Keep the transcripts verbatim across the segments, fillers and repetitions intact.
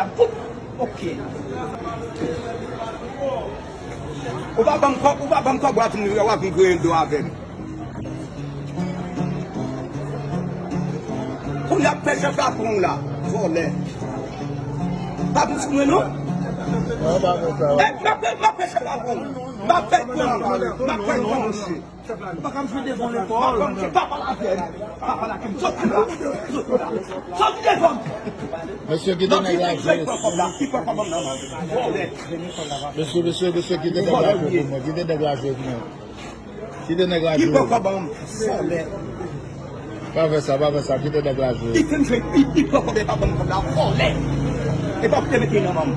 Bout! Ok. Ou pa ban m kòb, ou pa ban m kòb, w a vin, w a vin griyen do avè m. Kounye a fè chèf la pran w la, vòlè. Pa pou sou mwen non. E, m ap fè, m ap fè chèf la pran w. M ap fè pran w. M ap fè pran w. Ou pa ka m jwe devan lekòl. Pa pale avè m. Pa pale avè m. Soti la. Soti la. Soti devan m. Mesye, kite nèg la jwe. Mesye, mesye, mesye, kite nèg la jwe pou mwen. Kite nèg la jwe pou mwen. Kite nèg la jwe. Ki poko ban m vòlè. Pa fè sa, pa fè sa, kite nèg la jwe. Ki fè m jwe, ki poko ban m vòlè. E pa pou te mete nan manm.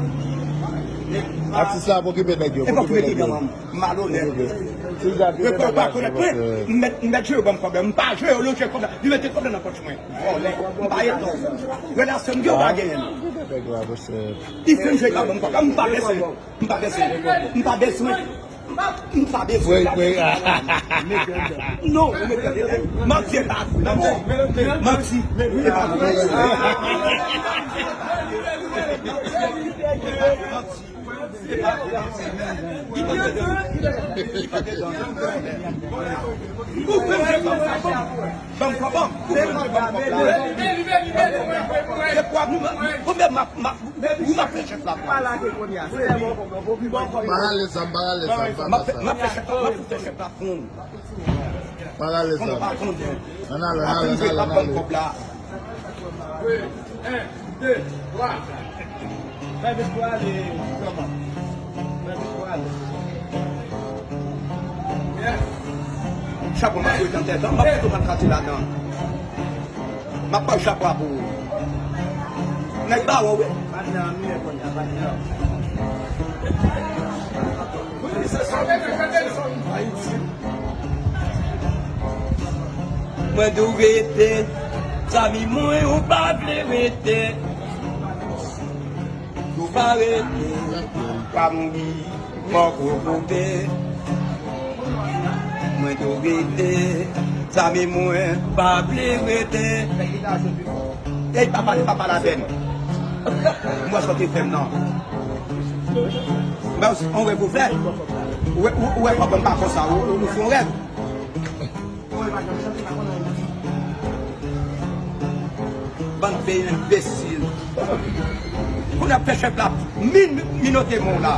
Atis la, pou okipe nèg yo, pou okipe nèg yo. Malonèt. Yo pa konèt mwen, m mèt, m mèt jwe yo ban m pwoblèm. M pa jwe yo, yo jwe kòb la. Li mete kòb la nan pòch mwen. Vòlè. M pa etan. Relasyon m gen, yo pa genyen. Li fin jwe, pa ban m kòb la. M pa bezwen. M pa bezwen. M pa bezwen. M pa bezwen. Non, ou mete m ap di pa vre. Manti. Manti. E pa vre. Ou fè m jwe kòb sa, ban m kòb, ban m. Se pou ap nou, konbyen m ap, m ap, ou m ap fè chèf la pran. Pa rale zam, pa rale zam, pa fè sa. M ap fè chèf la, m ap fè chèf la pran. Pa rale zam. Ann ale, ann ale, ann ale, ann ale. Wi, en, de, twa. Fè vit pou ale, kòman? Fè vit pou ale. Chapo m ap jwe nan tèt an, m ap fout ou pran kati ladan. M ap bay chapo a pou ou. Nèg ba wè, wi. Patnè an, m ye kounye a, patnè an. Mwen di w rete, zanmi mwen, ou pa vle rete. Si w pa rete, w a mouri mò kokobe. Mwen di w rete, zanmi mwen, ou pa vle rete. Ey, pa pale, pa pale avè m. M wè sa w te fè m nan. Mwen, on rèv ou fè. Ou wè, ou, ou wè kòman m pa konsa, ou, ou, ou fè on rèv. Bann peyi enbesil. Pou n ap fè chèf la min, minote men w la.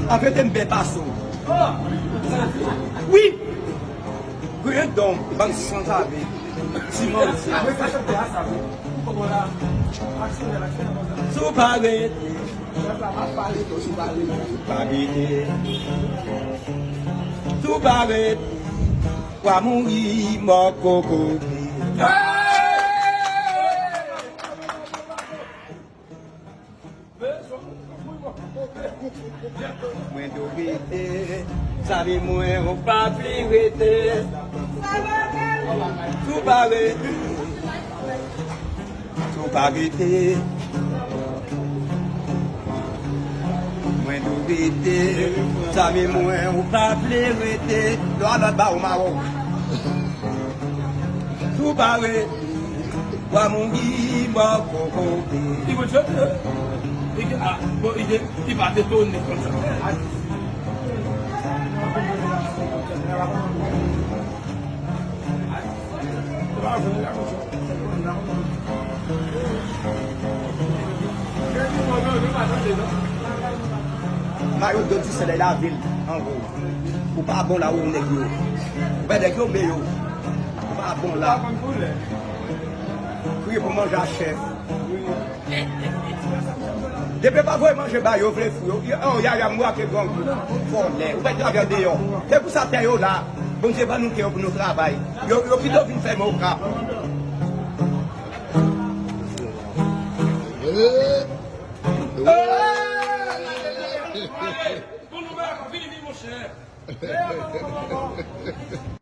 Anfèt, m byen pase w. Wi! Griyen don, bann sanzave. Ti manti. Si w pa rete, si w pa rete, si w pa rete, w a mouri mò kokobe. Mwen di w rete, zanmi mwen, ou pa vle rete. Si w pa rete, si w pa rete. Mwen di w rete, zanmi mwen, ou pa vle rete. Lò a lòt ba ou mawon. Si w pa rete. W a mouri mò kokobe. Li konn chante, wi. Li gen, a, bon, li gen, li pa detone konsa. Mayo do di se lè lavil, an gwo. Ou pa bon la, ou nèg yo. Ou pa nèg yo, men yo. Ou pa bon la. Kriye pou manje a chèf. Depi yo pa voye manje ba yo, yo vle fou yo. Yo, oh, Yaya, m brake grangou. Vòlè. Ou pa travay andeyò. Se pou sa tè yo la. Bondye ban nou tè yo pou nou travay. Yo, yo pito vin fè men okap. Bon, nou va vini, vini, monchè.